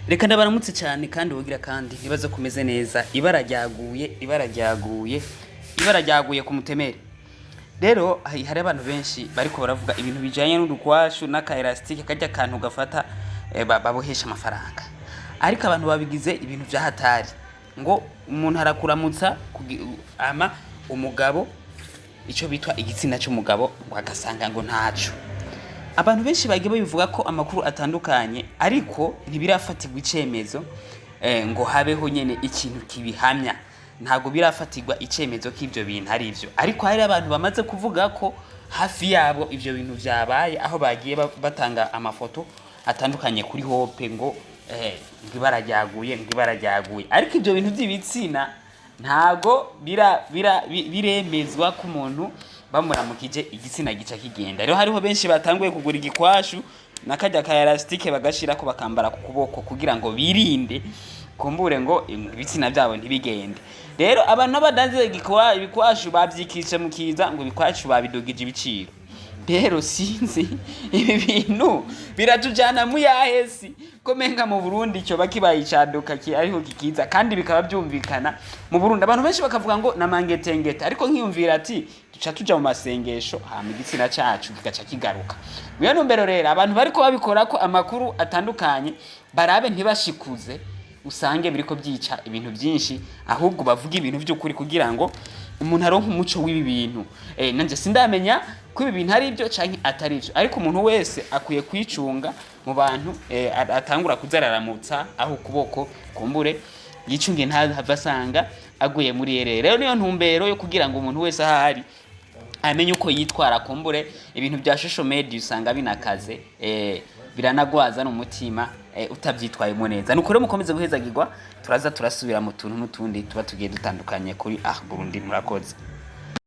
Reka ndabaramutse cyane kandi ubugira kandi ntibaze kumeze neza. Ibara ryaguye, ibara ryaguye, ibara ryaguye ku mutemere. Rero hari abantu benshi bariko baravuga ibintu bijanye n'udukwashu n'aka élastique, kajya kantu gafata babohesha amafaranga, ariko abantu babigize ibintu vya hatari, ngo umuntu arakuramutsa ama umugabo ico bitwa igitsina c'umugabo ngo agasanga ngo ntaco. Abantu benshi bagiye babivuga ko amakuru atandukanye, ariko ntibirafatirwa icemezo ngo habeho nyene ikintu kibihamya. Ntabwo birafatirwa icemezo k'ivyo bintu ari ivyo, ariko hari abantu bamaze kuvuga ko hafi yabo ivyo bintu vyabaye, aho bagiye batanga amafoto atandukanye kuri Hope ngo ngo ibara ryaguye, ngo ibara ryaguye. Ariko ivyo bintu vy'ibitsina ntago biremezwa ko umuntu bamuramukije igitsina gica kigenda. Rero hariho benshi batanguye kugura igikwashu n'akarya ka élastique, bagashirako bakambara ku kuboko kugira ngo birinde kumbure ngo ibitsina byabo ntibigende. Rero abantu badanze ibikwashu bavyikishe mu kiza, ngo ibikwashu babidugije ibiciro. Rero sinzi, ibi bintu biratujana mu yahesi ko menga mu Burundi cyoba kibaye icaduka ariho kikiza, kandi bikaba byumvikana mu Burundi. Abantu benshi bakavuga ngo namangetengete, ariko nkiyumvira ati duca tuja mu masengesho hama igitsina cacu kigaca kigaruka. Mwiyo ntumbero rero abantu bariko babikora ko amakuru atandukanye barabe ntibashikuze, usange biriko byica ibintu byinshi, ahubwo bavuga ibintu by'ukuri kugira ngo umuntu aronke umuco w'ibi bintu. Nanje sindamenya ko ibi bintu ari byo canke atari byo, ariko umuntu wese akwiye kwicunga mu bantu atangura kuzararamutsa aho ukuboko, kumbure yicunge ntahava asanga aguye muri erere. Rero niyo ntumbero yo kugira ngo umuntu wese ahari amenye uko yitwara. Kumbure ibintu bya social media usanga binakaze, biranagwaza n'umutima utavyitwayemo neza. Nuko rero mukomeze guhezagirwa, turaza turasubira mu tuntu n'utundi tuba tugiye dutandukanye kuri Ah Burundi. Murakoze.